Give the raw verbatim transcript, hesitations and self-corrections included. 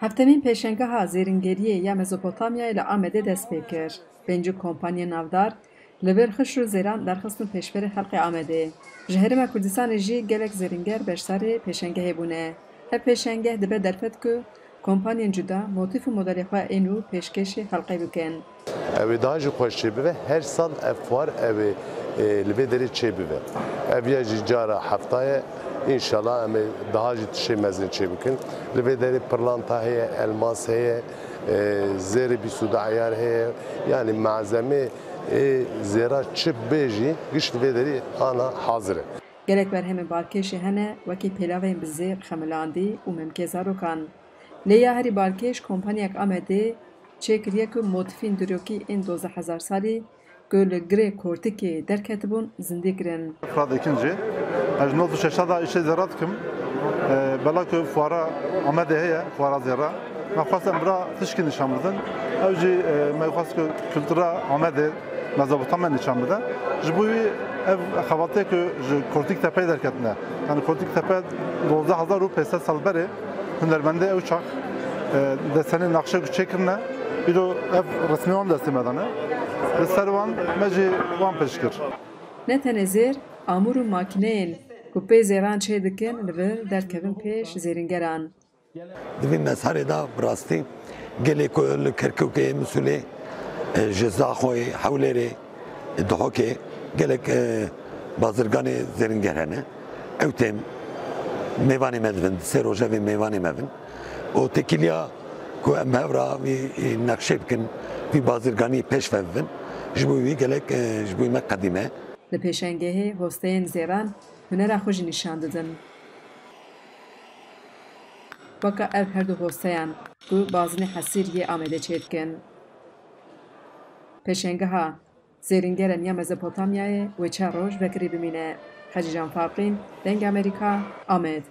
Heftemîn pêşengeha zêringeriyê ya Mezopotamyayê li Amedê dest pê kir. Pêncî kompanyên navdar li vir xişt û zêran derxistin pêşberî xelkê Amedê. Ji Herêma Kurdistanê jî gelek zêringer beşdarî pêşengehê bûne. Ev pêşengeh dibe derfet ku kompanyên cuda motîf û modelê xwe ê nû pêşkêşî xelkê bikin. Ew ê daha jî xweş çêbibe. Her sal ev fuar ew ê, e, li vê derê çêbibe. Ev ya jî cara hefta ye. Înşallah em ê daha jî tiştê mezin çêbikin. Li vê derê pirlanta heye, elmas heye, e, zêrê bîst û du eyar heye. Yanî malzemê ê zêra çi bê jî giş li vê derê ana hazir e. Gelek berhemên balkêşê hene, wekî pêlaveyên bi zêr, xemilandî û memkê zarokan. Lê ya herî balkêş kompanyek Amedê çêkiriye ku motîfên dîrokî ên dozdeh hezar salî ku li girê kortikê derketibûn zindî kirin. Fırat Ekinci. Ez ji nod û şeşa da îşê zêra dikim. E, bela ku fuara Amedê heye, fuara zêra. Me xwest em bira tişkî nîşan bidin. Ew jî, e, me xwest ku kultura Amedê, Mezopotamya nîşan bide. Ji bo wî ev xebatê ku ji Kortik Tepeyê derketine. Yani Kortik Tepe dozdeh hezar û pênc sed sal berê hunermendê ew çax, e, desenê naqşe ku çêkirine, îro ev resmê wan destê me de ne. Li ser wan me jî wan pêş kir. Ne tenê zêr, amûr û makîneyên ku pê zêran çêdikin li vir derdikevin pêş zêringeran. Di vî mezharê de bi rastî gelê ku li Kerkûkê, Misûlê, e, ji Zaxoyê, Hewlêrê, Duhokê gelek, e, bazirganê zêringer hene. Ew tên mêvanê me dibin, di sê roje vê mêvanê me bin. Û têkiliya ku em hev re vî, e, nexşê bikin, vî bazirganî pêş ve bibin, ji bo wî gelek, e, ji bo me qedîm e. Li pêşengehê hosteyên zêran hunera xwe jî nîşan didin. Weke ev her du hosteyan ku bazinê hesîr yê Amedê çêdikin. Pêşengeha zêringerên ya Mezopotamyayê wê çar roj vekirî bimîne. Hecîcan Farqîn, Dengê Amerîka, Amed.